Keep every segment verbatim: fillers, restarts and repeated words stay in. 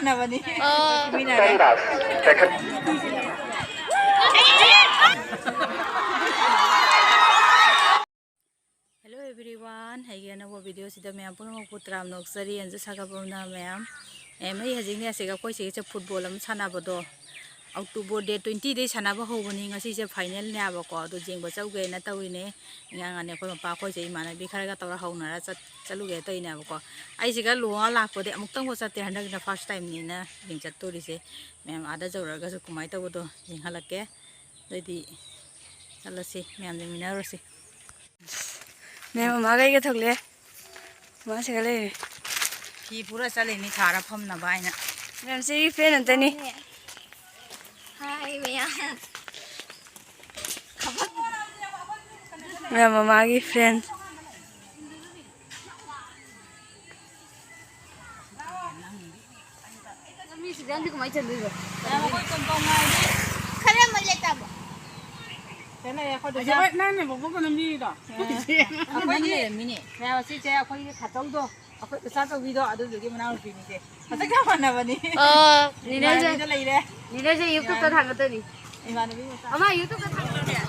ꯅꯕꯅꯤ꯫ ꯑꯣ꯫ ꯃꯤꯅ ꯍꯥꯏꯔꯦ꯫ ꯆꯟꯗꯥꯁ, ꯄꯥꯏꯈꯠ-꯫ Hello everyone, ꯑꯩꯒꯤ ꯑꯅꯧꯕ video ꯁꯤꯗ ꯃꯌꯥꯝ ꯄꯨꯝꯅꯃꯛꯄꯨ ꯇꯔꯥꯝꯅ ꯑꯣꯛꯆꯔꯤ꯫ ꯌꯥꯝꯅ ꯁꯥꯒꯠꯄ ꯑꯃꯅ ꯃꯌꯥꯝ, ꯃꯌꯥꯝ, ꯑꯩ ꯍꯧꯖꯤꯛꯅꯦ ꯑꯁꯤꯒ ꯑꯩꯈꯣꯏ ꯁꯤꯒꯤꯁꯦ football ꯑꯃ ꯁꯥꯟꯅꯕꯗꯣ, October date twenty ꯗꯩ ꯁꯥꯟꯅꯕ ꯍꯧꯕꯅꯤ꯫ ꯉꯁꯤꯁꯦ final ꯅꯦꯕꯀꯣ, ꯑꯗꯨ ꯌꯦꯡꯕ ꯆꯧꯒꯦꯅ ꯇꯧꯔꯤꯅꯦ꯫ ꯉꯔꯥꯡꯅꯦ ꯑꯩꯈꯣꯏ ꯃꯄꯥ ꯑꯩꯈꯣꯏꯁꯦ ꯏꯃꯥꯟꯅꯕꯤ ꯈꯔꯒ ꯇꯧꯔ ꯍꯧꯅꯔ ꯆꯠ-, ꯆꯠꯂꯨꯒꯦ ꯇꯧꯔꯤꯅꯦꯕꯀꯣ꯫ ꯑꯩꯁꯤꯒ ꯂꯨꯍꯣꯡꯉ ꯂꯥꯛꯄꯗꯤ ꯑꯃꯨꯛꯇꯪꯕꯨ ꯆꯠꯇꯦ, ꯍꯟꯗꯛꯅ first time ꯅꯤꯅ ꯌꯦꯡ ꯆꯠꯇꯣꯔꯤꯁꯦ꯫ ꯃꯌꯥꯝ ꯑꯥꯗ ꯌꯧꯔꯒꯁꯨ ꯀꯃꯥꯏꯅ ꯇꯧꯕꯗꯣ ꯌꯦꯡꯍꯜꯂꯛꯀꯦ꯫ ꯑꯗꯨꯑꯣꯏꯗꯤ ꯆꯠꯂꯁꯤ, ꯃꯌꯥꯝ ꯌꯦꯡꯃꯤꯟꯅꯔꯨꯔꯁꯤ꯫ ꯃꯌꯥꯝ ꯃꯃꯥꯒ ꯑꯩꯒ ꯊꯣꯛꯂꯛꯑꯦ꯫ ꯃꯃꯥ ꯁꯤꯗ ꯂꯩꯔꯦ꯫ ꯐꯤ ꯄꯨꯔ ꯆꯠꯂꯤꯅꯤ ꯊꯥꯔ ꯐꯝꯅꯕ ꯍꯥꯏꯅ꯫ ꯃꯌꯥꯝ ꯁꯤꯒꯤ fan ꯑꯝꯇꯅꯤ꯫ Hi ꯃꯌꯥꯝ꯫ ꯃꯌꯥꯝ ꯃꯃꯥꯒꯤ fan꯫ ꯃꯤ ꯁꯤꯗ ꯌꯥꯝꯗꯤ ꯀꯃꯥꯏꯅ ꯆꯟꯗꯣꯏꯕ? ꯈꯔ ꯑꯃ ꯂꯦꯞꯇꯥꯕ꯫ ꯅꯪꯅ ꯕꯣꯕꯣꯛ ꯀꯩꯅꯣ ꯃꯤꯗꯣ? ꯑꯩꯈꯣꯏ ꯅꯪ ꯂꯩꯔꯝꯃꯤꯅꯦ꯫ ꯃꯌꯥꯝ ꯁꯤꯁꯦ ꯑꯩꯈꯣꯏꯒꯤ ꯈꯥꯆꯧꯗꯣ, ꯑꯩꯈꯣꯏ ꯏꯆꯥ ꯆꯧꯕꯤꯗꯣ, ꯑꯗꯨꯗꯨꯒꯤ ꯃꯅꯥꯎꯅꯨꯄꯤꯅꯤꯁꯦ꯫ ꯃꯁꯛ ꯆꯞ ꯃꯥꯟꯅꯕꯅꯤ꯫ ꯑꯣ, ꯅꯤꯅꯦꯁꯦ, ꯏꯃꯥꯟꯅꯕꯤꯗ ꯂꯩꯔꯦ꯫ ꯅꯤꯅꯦꯁꯦ YouTube-ꯇ ꯊꯥꯒꯠꯇꯣꯏꯅꯤ꯫ ꯏꯃꯥꯟꯅꯕꯤ ꯃꯆꯥ꯫ ꯑꯃ YouTube-ꯇ ꯊꯥꯒꯠꯇꯣꯏꯅꯦ꯫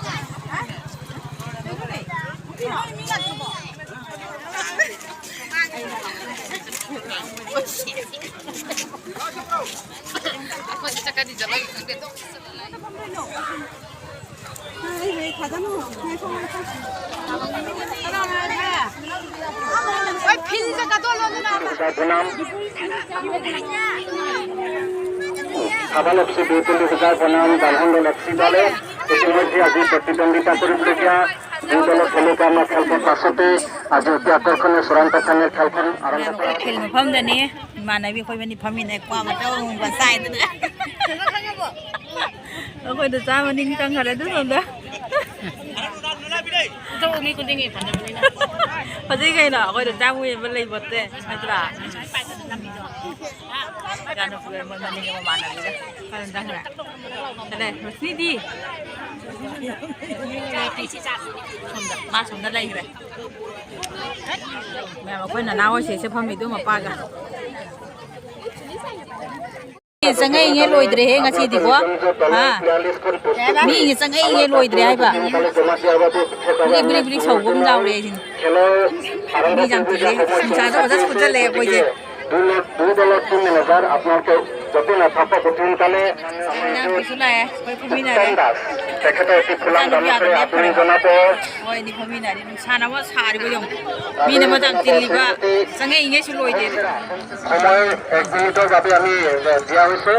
ধাবান এফ চি দুই তিন হাজার বনাম ডালহংগল এফ চি দলে ইতিমধ্যে আজি প্ৰতিদ্বন্দ্বিতা কৰিবলগীয়া দুই দলৰ খেলুৱৈ আমাৰ খেলপথাৰ পাছতে আজি অতি আকৰ্ষণীয় চূড়ান্ত ফাইনেল খেলখন আৰম্ভ কৰা। Field ꯃꯐꯝꯗꯅꯤ, ꯏꯃꯥꯟꯅꯕꯤ ꯑꯩꯈꯣꯏ ꯃꯅꯤ ꯐꯝꯃꯤꯟꯅꯩ, ꯀ꯭ꯋꯥ ꯃꯇꯧ ꯑꯃꯨꯕ ꯆꯥꯏꯗꯅ꯫ ꯑꯩꯈꯣꯏꯗ ꯆꯥ ꯃꯅꯤꯡ ꯆꯪꯈꯔꯦ ꯑꯗꯨ ꯁꯣꯝꯗ꯫ ꯃꯤ ꯈꯨꯗꯤꯡꯒꯤ ꯐꯅꯕꯅꯤꯅ꯫ ꯍꯧꯖꯤꯛ ꯀꯩꯅꯣ ꯑꯩꯈꯣꯏꯗ ꯆꯥ ꯃꯨꯏ ꯑꯃ ꯂꯩꯕꯣꯠꯇꯦ ꯅꯠꯇ꯭ꯔꯥ? ꯏꯆꯥꯅꯨꯄꯤ ꯃꯣꯏ ꯃꯅꯤꯡꯒꯤ ꯃꯃꯥꯟꯅꯕꯤꯒ ꯈꯔ ꯆꯪꯈ꯭ꯔꯦ꯫ ꯑꯗꯩ ꯔꯣꯁꯅꯤꯗꯤ? ꯁꯣꯝꯗ, ꯃꯥ ꯁꯣꯝꯗ ꯂꯩꯈ꯭ꯔꯦ꯫ ꯃꯌꯥꯝ ꯑꯩꯈꯣꯏ ꯅꯅꯥꯎ ꯍꯣꯏ ꯁꯤꯁꯦ ꯐꯝꯃꯤꯗꯨ ꯃꯄꯥꯒ꯫ ꯆꯪꯉꯛꯏꯉꯩ ꯂꯣꯏꯗ꯭ꯔꯦꯍꯦ ꯉꯁꯤꯗꯤꯀꯣ꯫ ꯍꯥ? ꯃꯤꯒꯤ ꯆꯪꯉꯛꯏꯉꯩ ꯂꯣꯏꯗ꯭ꯔꯦ ꯍꯥꯏꯕ꯫ ꯕ꯭ꯔꯤꯛ ꯕ꯭ꯔꯤꯛ ꯕ꯭ꯔꯤꯛ ꯁꯧꯕ ꯑꯃ ꯌꯥꯎꯔꯦ ꯑꯩꯁꯤꯅꯦ꯫ ꯃꯤ ꯌꯥꯝ ꯆꯤꯜꯂꯦ꯫ ꯅꯨꯡꯁꯥꯁꯨ ꯐꯖꯅ ꯐꯨꯠꯆꯜꯂꯦ ꯑꯩꯈꯣꯏꯁꯦ꯫ দুই দলত তিন ম্যানেজাৰ আপোনালোকে যতন থাকবা কঠিন কালে। ꯏꯅꯥꯎꯄꯤꯁꯨ ꯂꯥꯛꯑꯦ, ꯑꯩꯈꯣꯏ ꯐꯝꯃꯤꯟꯅꯔꯦ। তেখেতৰ অতি ফুলাম গামোচাৰে আদৰণি জনাব। ꯍꯣꯏ, ꯅꯤꯡꯊꯧ ꯃꯤꯅ ꯅꯨꯡꯁꯥꯅꯕ ꯁꯥꯔꯤꯕ ꯌꯦꯡꯉꯨ꯫ ꯃꯤꯅ ꯃꯇꯝ ꯆꯤꯜꯂꯤꯕ, ꯆꯪꯉꯛꯏꯉꯩꯁꯨ ꯂꯣꯏꯗꯦ꯫ সময় এক মিনিটৰ বাবে আমি দিয়া হৈছে।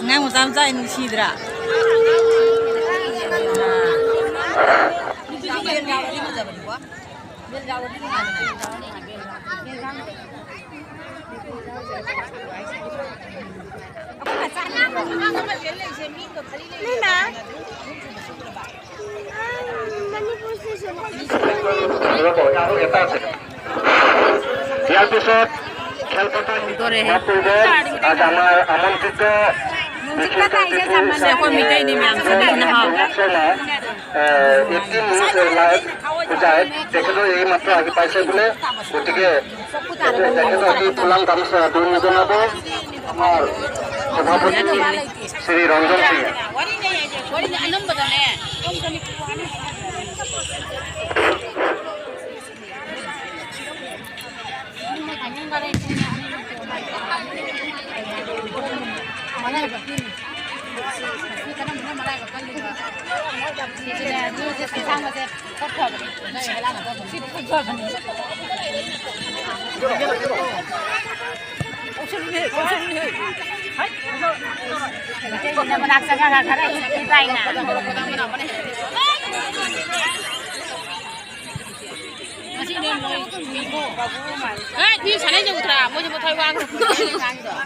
ꯑꯉꯥꯡ ꯃꯆꯥ ꯃꯆꯥ ꯅꯨꯡꯁꯤꯗ꯭ꯔꯥ? ইয়াৰ পিছত খেলপথাৰ হওঁদোৰেহে। আমাৰ আমন্ত্ৰিত বিশিষ্ট ব্যক্তি, ꯁꯦ, ꯑꯩꯈꯣꯏ ꯃꯤꯇꯩꯅꯤ ꯃꯌꯥꯝ ꯁꯤꯅ ꯍꯦꯟꯅ ꯍꯥꯎꯋꯦ꯫ এ, এইটিন নিউজ লাইভ পূজাই তেখেতৰ এইমাত্ৰ আহি পাইছে বোলে, গতিকে তেখেতৰ এই ফুলাম গামোচা আদৰণি জনাব আমাৰ সভাপতি শ্ৰী ৰঞ্জন সিঙে। ꯃꯅꯥꯛ ꯆꯪꯉꯒ ꯈꯔ ꯍꯤꯞꯄꯤ ꯇꯥꯏꯅ꯫ ꯉꯁꯤꯅꯦ ꯃꯣꯏ ꯀꯨꯏꯀꯣ꯫ ꯑꯦ, ꯃꯤ ꯁꯥꯟꯅꯩꯁꯦ ꯎꯗ꯭ꯔꯥ? ꯃꯣꯏꯁꯦ ꯃꯊ꯭ꯋꯥꯏ ꯋꯥꯡꯈ꯭ꯔꯕ꯫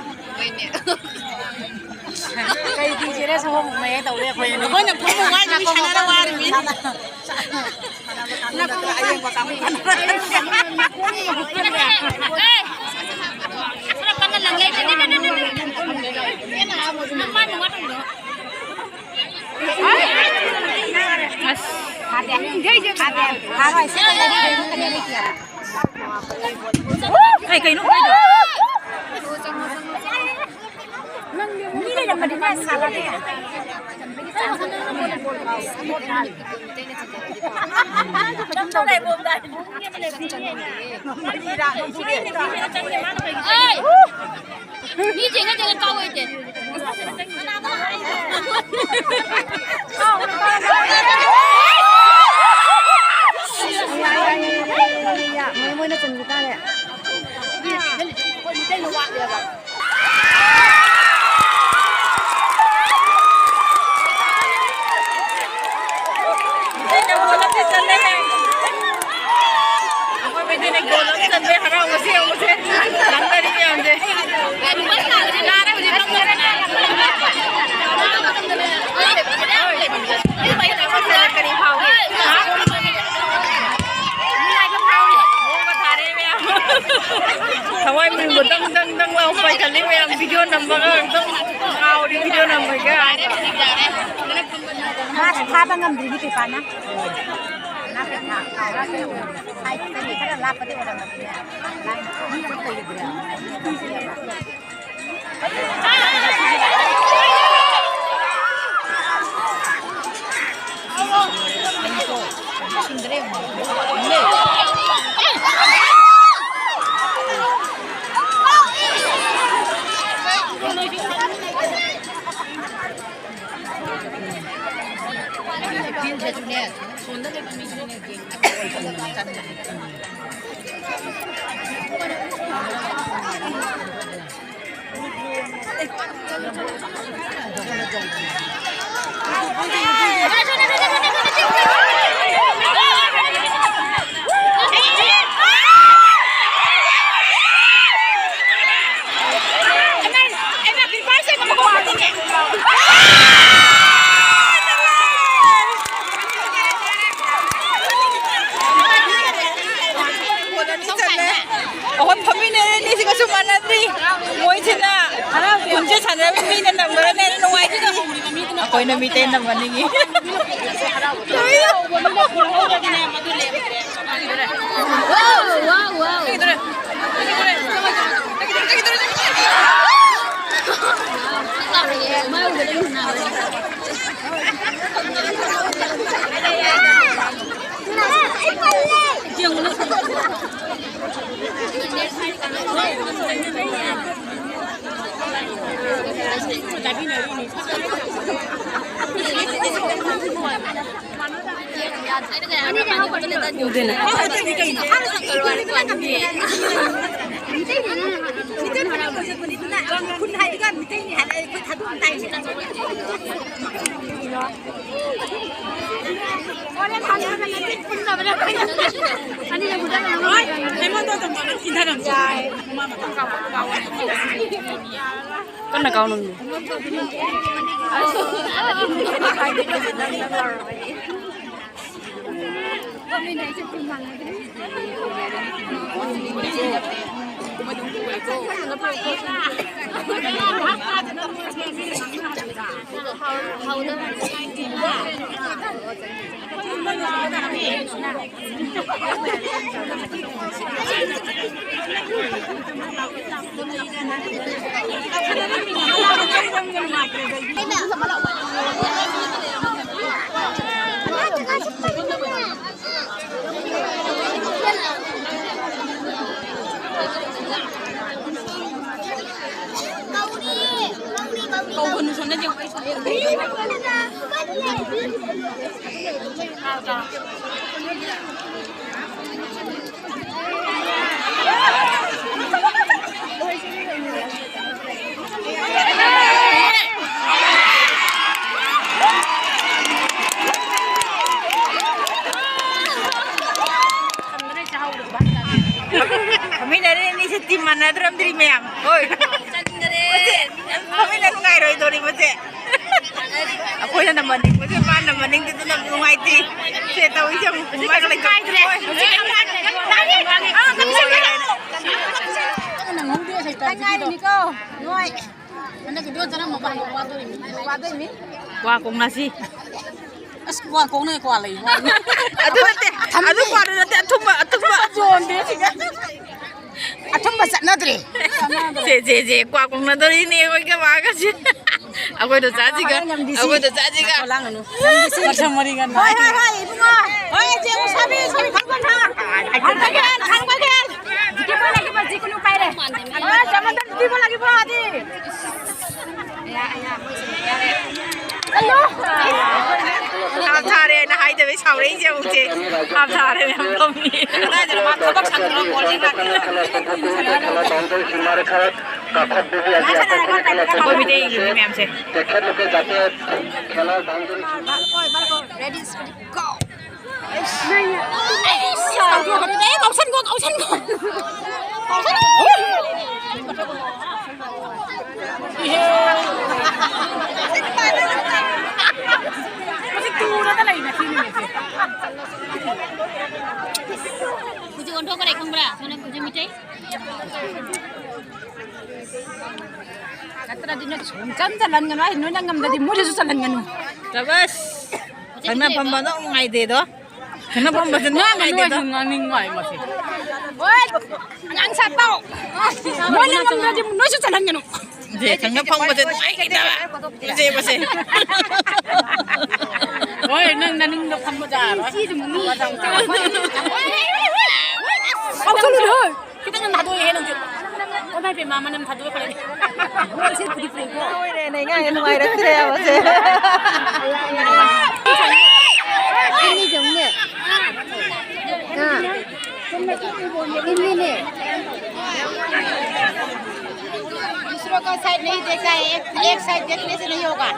ꯀꯩ ꯗꯤ ꯖꯦ ꯅ ꯁꯒꯣꯜ ꯃꯌꯥꯏ ꯇꯧꯔꯦ ꯑꯩꯈꯣꯏ ꯑꯅꯤ꯫ ꯑꯩꯈꯣꯏꯅ ꯐꯝꯃ ꯋꯥꯏꯗꯨ ꯃꯤ ꯁꯥꯟꯅꯔ ꯋꯥꯔꯤꯃꯤ꯫ ꯑꯦ, ꯈꯔ ꯀꯟꯅ ꯂꯪ ꯂꯩ꯫ ꯅꯃꯥꯏ ꯃꯋꯥ ꯇꯧꯅꯨ꯫ ꯑꯁ꯫ ꯀꯩ ꯀꯩꯅꯣ ꯍꯥꯏꯗꯣ? ꯃꯤ ꯂꯩꯔꯝꯃꯗꯤꯅꯦ ꯁꯥꯟꯅꯗꯦ꯫ ꯃꯤ ꯆꯦꯟꯅ ꯆꯦꯟꯅ ꯀꯥꯎꯋꯦ ꯏꯆꯦ꯫ ꯃꯣꯏ, ꯃꯣꯏꯅ ꯆꯟꯈꯤ ꯇꯥꯔꯦ꯫ ꯑꯩꯈꯣꯏ ꯃꯩꯇꯩꯅ ꯒꯣꯜ ꯑꯃ ꯆꯟꯕꯩ ꯍꯔꯥꯎꯕꯁꯦ ꯌꯦꯡꯉꯨꯁꯦ꯫ ꯂꯪꯅꯔꯤ ꯃꯌꯥꯝꯁꯦ꯫ ꯀꯔꯤ ꯐꯥꯎꯒꯦ? ꯊꯋꯥꯏ ꯃꯤꯕꯨ ꯗꯪ ꯗꯪ ꯗꯪ ꯂꯥꯎ ꯄꯥꯏꯈꯠꯂꯤ ꯃꯌꯥꯝ, ꯚꯤꯗꯤꯑꯣ ꯅꯝꯕꯒ ꯑꯗꯨꯝ ꯉꯥꯎꯔꯤ, ꯚꯤꯗꯤꯑꯣ ꯅꯝꯕꯒ꯫ ꯃꯥꯁꯨ ꯐꯥꯕ ꯉꯝꯗ꯭ꯔꯤꯅꯤ ꯀ꯭ꯔꯤꯄꯥꯅ꯫ ꯁꯥꯏꯠꯇꯒꯤ ꯈꯔ ꯂꯥꯞꯄꯗꯤ ꯑꯣꯏꯔꯝꯃꯗꯤꯅꯦ꯫ ꯂꯥꯏꯟ ꯃꯤ ꯑꯃ ꯂꯩꯔꯨꯕꯅꯦ꯫ ꯒꯣꯜ ꯑꯅꯤ ꯆꯜꯂꯦ꯫ ꯑꯩꯈꯣꯏ ꯐꯝꯃꯤꯟꯅꯔꯦ, ꯑꯅꯤꯁꯤꯒꯁꯨ ꯃꯥꯟꯅꯗ꯭ꯔꯤ꯫ ꯃꯣꯏꯁꯤꯅ ꯁꯥꯟꯅꯔꯕ ꯃꯤꯅ ꯅꯝꯕꯔꯅꯦ ꯅꯨꯡꯉꯥꯏꯇꯦ꯫ ꯑꯩꯈꯣꯏꯅ ꯃꯤꯇꯩ ꯅꯝꯕꯔꯅꯤꯡꯉꯤ꯫ ꯀꯟꯅ ꯀꯥꯎꯅꯨ꯫ ꯐꯝꯃꯤꯟꯅꯔꯦ ꯑꯅꯤꯁꯦ ꯇꯤꯝ ꯃꯥꯟꯅꯗ꯭ꯔꯝꯗ꯭ꯔꯤ ꯃꯌꯥꯝ꯫ ꯍꯣꯏ꯫ ꯐꯝꯃꯤꯟꯅ ꯅꯨꯡꯉꯥꯏꯔꯣꯏꯗꯣꯔꯤ ꯃꯁꯦ꯫ ꯑꯩꯈꯣꯏꯅ ꯅꯝꯕꯔ ꯅꯤꯡꯕꯁꯦ ꯃꯥꯅ ꯅꯝꯕꯔ ꯅꯤꯡꯗꯗꯅ ꯅꯨꯡꯉꯥꯏꯇꯦ꯫ ꯁꯦ ꯇꯧꯔꯤꯁꯦ ꯑꯃꯨꯛ ꯃꯃꯥꯏꯒ ꯂꯩꯊꯣꯛ-, ꯍꯣꯏ꯫ ꯅꯪ ꯉꯥꯏꯔꯤꯅꯤꯀꯣ, ꯅꯣꯏ꯫ ꯍꯟꯗꯛꯀꯤꯗꯣ ꯆꯠꯂꯝꯃꯣ, ꯄꯥꯟ ꯋꯥꯗꯣꯔꯤꯃꯤ꯫ ꯋꯥꯗꯣꯏꯃꯤ꯫ ꯀ꯭ꯋꯥ ꯀꯣꯡꯅꯁꯤ꯫ ꯑꯁ, ꯀ꯭ꯋꯥ ꯀꯣꯡꯅ ꯀ꯭ꯋꯥ ꯂꯩ꯫ ꯑꯗꯨ ꯅꯠꯇꯦ, ꯊꯝꯃꯤ꯫ ꯑꯗꯨ ꯀ꯭ꯋꯥꯗꯨ ꯅꯠꯇꯦ, ꯑꯊꯨꯝꯕ, ꯑꯊꯨꯝꯕ꯫ ꯌꯣꯟꯗꯦ ꯁꯤꯒ꯫ ꯑꯊꯨꯝꯕ ꯆꯠꯅꯗ꯭ꯔꯦ꯫ ꯁꯦ, ꯁꯦ, ꯁꯦ, ꯀ꯭ꯋꯥ ꯀꯣꯡꯅꯗꯣꯔꯤꯅꯦ ꯑꯩꯈꯣꯏꯒ ꯃꯥꯒꯁꯦ꯫ ꯑꯩꯈꯣꯏꯗ ꯆꯥꯁꯤꯒ, ꯉꯝꯕꯤꯁꯤ꯫ ꯑꯩꯈꯣꯏꯗ ꯆꯥꯁꯤꯒ꯫ ꯂꯥꯡꯒꯅꯨ꯫ ꯉꯝꯕꯤꯁꯤ꯫ ꯃꯁꯝ ꯃꯔꯤ ꯉꯟꯅ꯫ ꯍꯣꯏ, ꯍꯣꯏ, ꯍꯣꯏ, ꯏꯕꯨꯡꯉꯣ꯫ ꯍꯣꯏ, ꯆꯦ ꯎꯁꯥꯕꯤ, ꯎꯁꯥꯕꯤ ꯈꯪꯕ ꯅꯠꯇ꯭ꯔꯣ? ꯈꯪꯕꯒꯦ, ꯈꯪꯕꯒꯦ꯫ ꯖꯤꯇꯤ ꯕꯣꯏ ꯂꯥꯛꯏꯕ, ꯖꯤ ꯀꯨꯟ ꯄꯥꯏꯔꯦ꯫ ꯍꯣꯏ, ꯆꯦ ꯃꯟꯗꯟ ꯖꯤꯇꯤ ꯕꯣꯏ ꯂꯥꯛꯏꯕ, ꯑꯗꯤ꯫ ꯍꯥꯞ ꯊꯥꯔꯦ ꯍꯥꯏꯅ ꯍꯥꯏꯗꯕꯩ ꯁꯥꯎꯔꯛꯏꯁꯦ ꯑꯃꯨꯛꯁꯦ꯫ ꯍꯥꯞ ꯊꯥꯔꯦ ꯃꯌꯥꯝ ꯐꯝꯃꯤ꯫ ꯀꯗꯥꯏꯗꯅꯣ ꯃꯥ ꯊꯕꯛ ꯁꯪꯗ꯭ꯔꯣ ꯕꯣꯜ ꯌꯦꯡ ꯂꯥꯛꯀꯦ꯫ ꯑꯩꯈꯣꯏ ꯃꯤꯇꯩꯒꯤ ꯃꯤ ꯃꯌꯥꯝꯁꯦ꯫ Ready, steady, go! ꯉꯥꯎꯁꯟꯈꯣ, ꯉꯥꯎꯁꯟꯈꯣ꯫ ꯍꯧꯖꯤꯛ ꯇꯨꯔꯒ ꯂꯩ ꯉꯁꯤ ꯅꯨꯃꯤꯠꯁꯦ꯫ ꯍꯧꯖꯤꯛ ꯑꯣꯟꯊꯣꯛꯈ꯭ꯔꯦ ꯈꯪꯕ꯭ꯔꯥ? ꯁꯣꯝꯅ ꯍꯧꯖꯤꯛ ꯃꯤꯇꯩ꯫ ꯅꯠꯇ꯭ꯔꯗꯤ ꯅꯣꯏ ꯁꯨꯡꯆꯟ ꯆꯜꯍꯟꯒꯅꯨ ꯍꯥꯏ, ꯅꯣꯏꯅ ꯉꯝꯗ꯭ꯔꯗꯤ ꯃꯣꯏꯗꯁꯨ ꯆꯜꯍꯟꯒꯅꯨ꯫ ꯁꯕꯥꯁ! ꯊꯪꯅ ꯐꯝꯕꯗꯣ ꯅꯨꯡꯉꯥꯏꯇꯦꯗꯣ꯫ ꯊꯪꯅ ꯐꯝꯕꯁꯦ ꯉꯥꯡꯒꯅꯨ ꯅꯨꯡꯉꯥꯏꯇꯦꯗꯣ꯫ ꯍꯥꯏꯁꯨ ꯉꯥꯡꯅꯤꯡꯉꯣ ꯍꯥꯏ ꯃꯁꯤ꯫ ꯍꯣꯏ! ꯑꯉꯥꯡ ꯁꯥꯠꯇꯧ! ꯃꯣꯏꯅ ꯉꯝꯗ꯭ꯔꯗꯤ ꯅꯣꯏꯁꯨ ꯆꯜꯍꯟꯒꯅꯨ꯫ ꯁꯦ, ꯊꯪꯅ ꯐꯝꯕꯁꯦ ꯅꯨꯡꯉꯥꯏꯈꯤꯗꯕ꯫ ꯁꯦ, ꯃꯁꯦ꯫ ꯍꯣꯏ, ꯅꯪ ꯅꯅꯤꯡꯗ ꯐꯝꯕ ꯌꯥꯔꯣꯏ꯫ ꯍꯧꯖꯤꯜꯂꯨꯅꯦ, ꯍꯣꯏ꯫ ꯈꯤꯇꯪ ꯊꯥꯗꯣꯛꯑꯦꯍꯦ ꯅꯪꯁꯨ꯫ ꯏꯃꯥꯏ ꯄꯦꯝꯃ, ꯃꯅꯝ ꯊꯥꯗꯣꯛꯑꯦ ꯈꯜꯂꯦ꯫ ꯂꯣꯏꯔꯦ, ꯅ ꯉꯥꯏ ꯅꯨꯡꯉꯥꯏꯔꯛꯇ꯭ꯔꯦ ꯍꯥꯏꯕꯁꯦ꯫ ꯏꯟꯅꯤ ꯆꯨꯝꯅꯦ꯫ ꯍꯥ? ꯏꯟꯅꯤꯅꯦ꯫ दूसरों का साइड नहीं देखा है, एक, एक साइड देखने से नहीं होगा।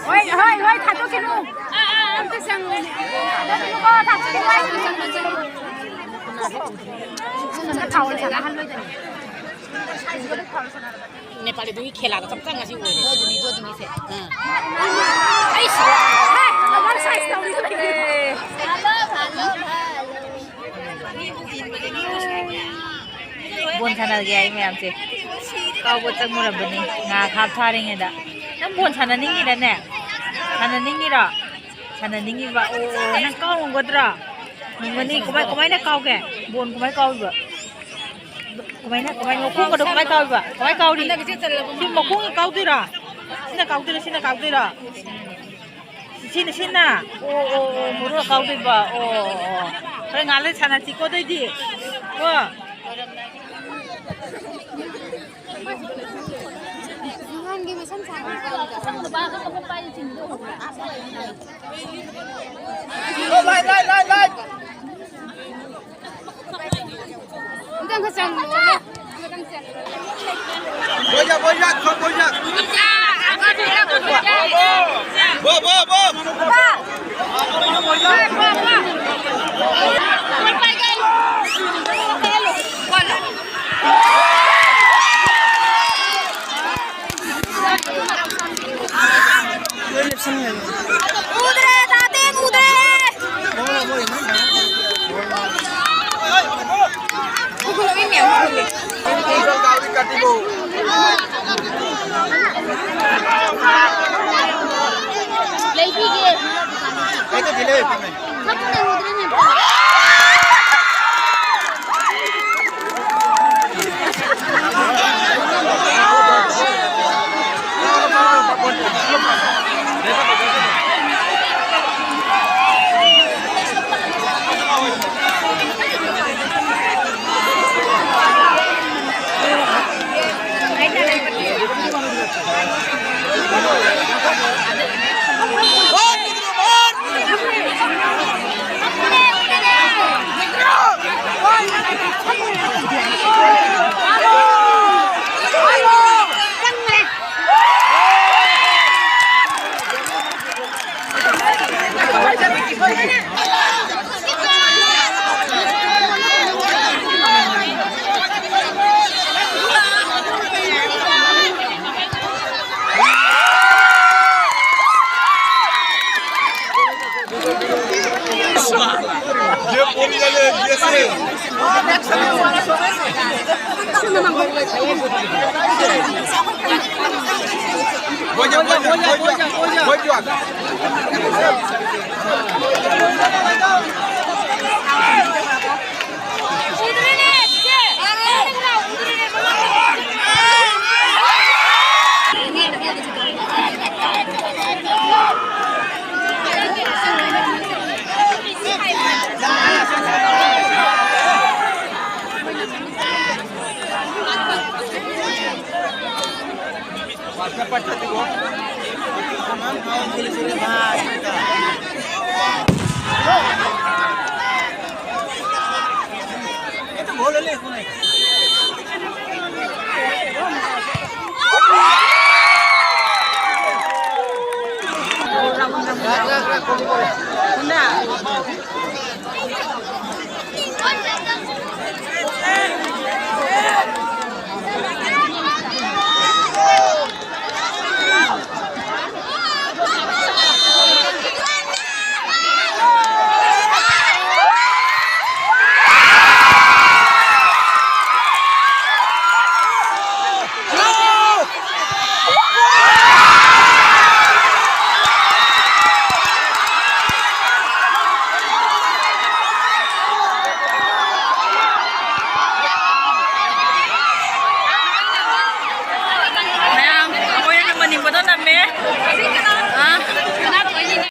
ꯍꯣꯏ, ꯍꯣꯏ, ꯍꯣꯏ, ꯊꯥꯗꯣꯛꯈꯤꯅꯨ꯫ ꯑꯝꯇ ꯆꯪꯉꯨꯅꯦ꯫ ꯊꯥꯗꯣꯛꯈꯤꯅꯨꯀꯣ, ꯊꯥꯗꯣꯛꯈꯤꯅꯨ ꯍꯥꯏꯁꯤꯅꯦ꯫ ꯅꯦꯄꯥꯂꯤꯗꯨꯒꯤ ꯈꯦꯂꯥꯗꯣ ꯆꯞ ꯆꯥꯅ ꯉꯁꯤ ꯑꯣꯏꯔꯦ꯫ ꯑꯗꯨꯅꯤ, ꯑꯗꯨꯅꯤꯁꯦ꯫ ꯑꯥ꯫ ꯑꯩꯁ! ꯍꯦ! ꯕꯣꯟ ꯁꯥꯟꯅꯒꯦ ꯍꯥꯏ ꯃꯌꯥꯝꯁꯦ꯫ ꯀꯥꯎꯕ ꯆꯪꯉꯨꯔꯕꯅꯤ ꯉꯥ ꯍꯥꯞꯊꯥꯔꯤꯉꯩꯗ꯫ ꯅꯪ ꯕꯣꯟ ꯁꯥꯟꯅꯅꯤꯡꯉꯤꯔꯅꯦ? ꯁꯥꯟꯅꯅꯤꯡꯉꯤꯔꯣ? ꯁꯥꯟꯅꯅꯤꯡꯉꯤꯕ꯫ ꯑꯣ, ꯅꯪ ꯀꯥꯎ ꯉꯝꯒꯗ꯭ꯔꯣ? ꯉꯝꯒꯅꯤ꯫ ꯀꯃꯥꯏ, ꯀꯃꯥꯏꯅ ꯀꯥꯎꯒꯦ? ꯕꯣꯟ ꯀꯃꯥꯏ ꯀꯥꯎꯔꯤꯕ? ꯀꯃꯥꯏꯅ, ꯀꯃꯥꯏꯅ, ꯃꯈꯣꯡꯒꯗꯣ ꯀꯃꯥꯏ ꯀꯥꯎꯔꯤꯕ? ꯀꯃꯥꯏ ꯀꯥꯎꯔꯤ? ꯁꯤ ꯃꯈꯣꯡꯅ ꯀꯥꯎꯗꯣꯏꯔꯣ? ꯁꯤꯅ ꯀꯥꯎꯗꯣꯏꯔꯣ? ꯁꯤꯅ ꯀꯥꯎꯗꯣꯏꯔꯣ? ꯁꯤꯅ, ꯁꯤꯅ? ꯑꯣ, ꯑꯣ, ꯑꯣ, ꯃꯨꯔꯣ ꯀꯥꯎꯗꯣꯏꯕ꯫ ꯑꯣ, ꯑꯣ, ꯑꯣ꯫ ꯍꯣꯔꯦꯟ ꯉꯥꯏꯍꯥꯛ ꯂꯩ ꯁꯥꯟꯅꯁꯤꯀꯣ, ꯑꯗꯨꯑꯣꯏꯗꯤ꯫ ꯀꯣ? ꯌꯨꯍꯥꯟꯒꯤ ꯃꯁꯝ ꯁꯥꯡꯕ ꯅꯨꯄꯥꯗꯣ꯫ ꯑꯝꯇꯪ ꯈꯔ ꯆꯪꯉꯣ꯫ ꯑꯃꯇꯪ ꯆꯪꯉꯣ꯫ ꯕꯣꯜ ꯌꯥ, ꯕꯣꯜ ꯌꯥ, ꯈꯣ, ꯕꯣꯜ ꯌꯥ꯫ ꯕꯣ, ꯕꯣ, ꯕꯣ꯫ ꯎꯗ꯭ꯔꯦ, ꯇꯥꯇꯦ, ꯎꯗ꯭ꯔꯦ꯫ ꯂꯩꯕꯤꯒꯦ꯫ এটা বলে লে কোনে?